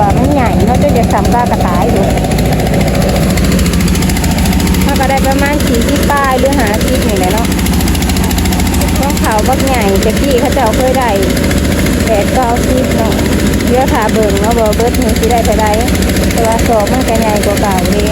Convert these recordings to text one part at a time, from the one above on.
ວ່າມັນໃຫຍ່ເນາະ ຈົນຈະສ່ຳກາກະຕ່າຍຢູ່. ເຮົາກໍໄດ້ປະມານສີ່ສິບປາຍ ຫຼື ຫ້າສິບນີ້ແຫຼະເນາະ. ຂອງເຂົາບັກໃຫຍ່ ແຕ່ກີ້ເຂົາເຈົ້າເຄີຍໄດ້ແປດເກົ້າສິບເນາະ. ດຽວຖ້າເບິ່ງເນາະ ວ່າເບິດນີ້ຊິໄດ້ເທົ່າໃດ ແຕ່ວ່າສອກມັນກໍໃຫຍ່ກວ່າເກົ່າເດ້.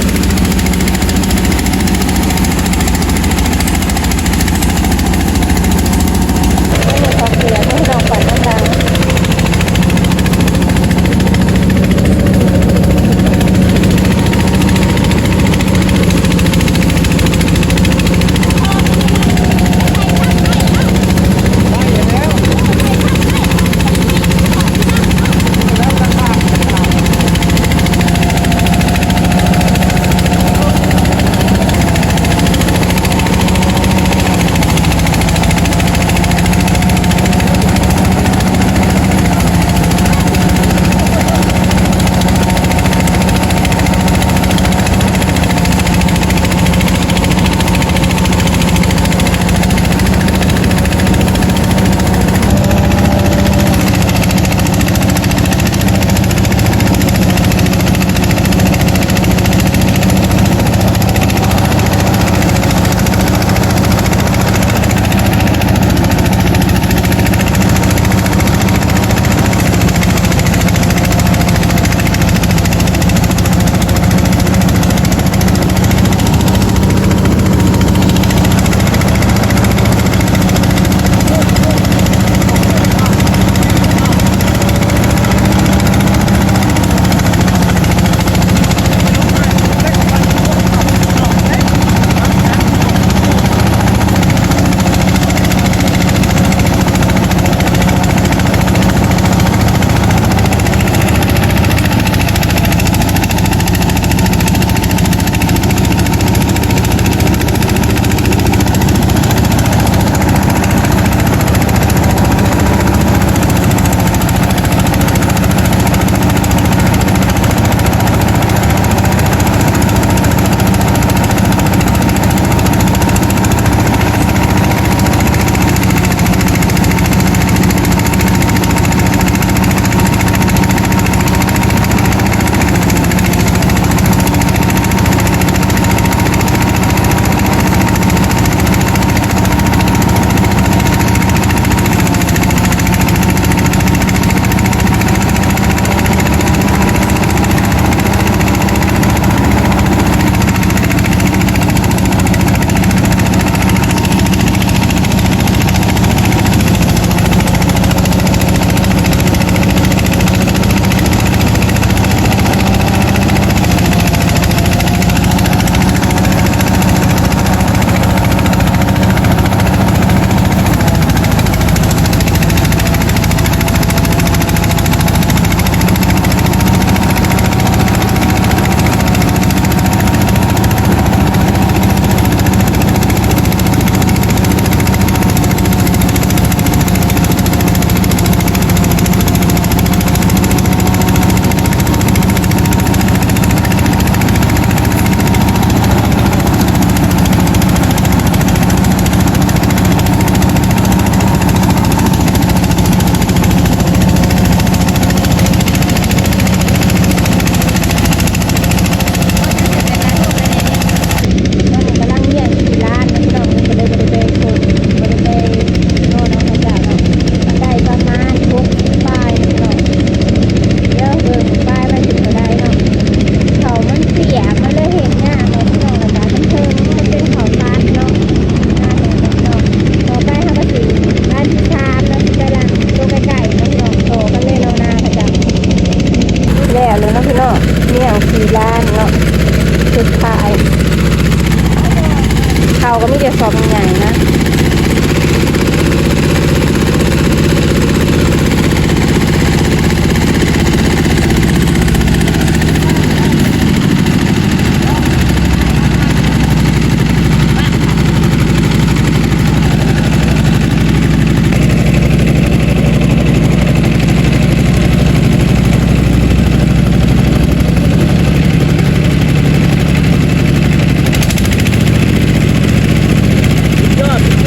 ຕອນນີ້ກຳລັງລ້ຽງຂີ້ລ້ານເນາະພີ່ນ້ອງ ກໍເລີຍບໍ່ໄດ້ໄປຄົນ ບໍ່ໄດ້ໄປ ໂນ່ເນາະ ເຂົາເຈົ້າເນາະ ມັນໄດ້ປະມານຫົກສິບປາຍເນາະ ພີ່ນ້ອງ. ດຽວເບິ່ງປາຍມັນຊິເທົ່າໃດເນາະ. ເຂົ້າມັນເປຍກ ມັນເລີຍເຮັດຍາກເນາະ ພີ່ນ້ອງ. ແລ້ວກະມັນເທິງ ມັນເປັນເຂົ້າຕັດເນາະ ນາແຫ້ງເນາະ ພີ່ນ້ອງ. ຕໍ່ໄປເຮົາກະຊິ ອັນທີສາມເນາະ ຊິໄປລ້າງໂຕໃກ້ໆເນາະ ພີ່ນ້ອງ. ຕໍ່ກັນເລີຍເນາະ ນາເຂົາເຈົ້າ. ແລ້ວແລ້ວເນາະ ພີ່ນ້ອງ ລ້ຽງສີ່ລ້ານເນາະ ສຸດທ້າຍ ເຂົາກໍມີແຕ່ຊອບໃຫຍ່ໆນະ. ສຸດຍອດ ສຸດ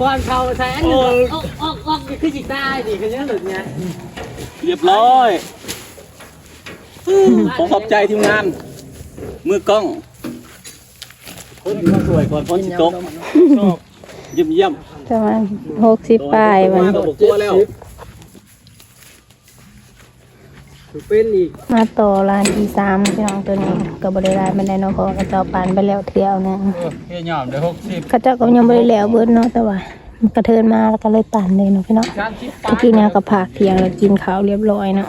ກ່ອນເຂົ້າໃສ່ອັນໜຶ່ງ ໂອ້ຍ ອອກ ອອກ ອອກ ຄືຊິຕາຍນີ້ ຄັນຍັງຫຼຸດໄງ ຮຽບຮ້ອຍ. ຂໍຂອບໃຈທີມງານ ມືກ້ອງ ຄົນທີ່ມາຊ່ວຍກ່ອນຝົນຊິຕົກ ຢ້ຽມໆ ປະມານຫົກສິບປາຍມັນ ບໍ່ກົວແລ້ວ ເປັນອີກ ມາຕໍ່ລານທີສາມ ພີ່ນ້ອງ. ໂຕນີ້ກໍບໍ່ໄດ້ຫຼາຍປານໃດເນາະ ເພາະວ່າເຂົາເຈົ້າປັ່ນໄປແລ້ວເທື່ອໜຶ່ງ ເອີ ພະຍາຍາມໄດ້ຫົກສິບ ເຂົາເຈົ້າກໍຍັງບໍ່ໄດ້ແລ້ວເບິດເນາະ ແຕ່ວ່າ ກະເທີນມາແລ້ວກໍເລີຍປັ່ນເລີຍເນາະພີ່ນ້ອງ. ສາມສິບປາຍ ເມື່ອກີ້ນີ້ກໍພາກທ່ຽງແລ້ວ ກິນເຂົ້າຮຽບຮ້ອຍເນາະ.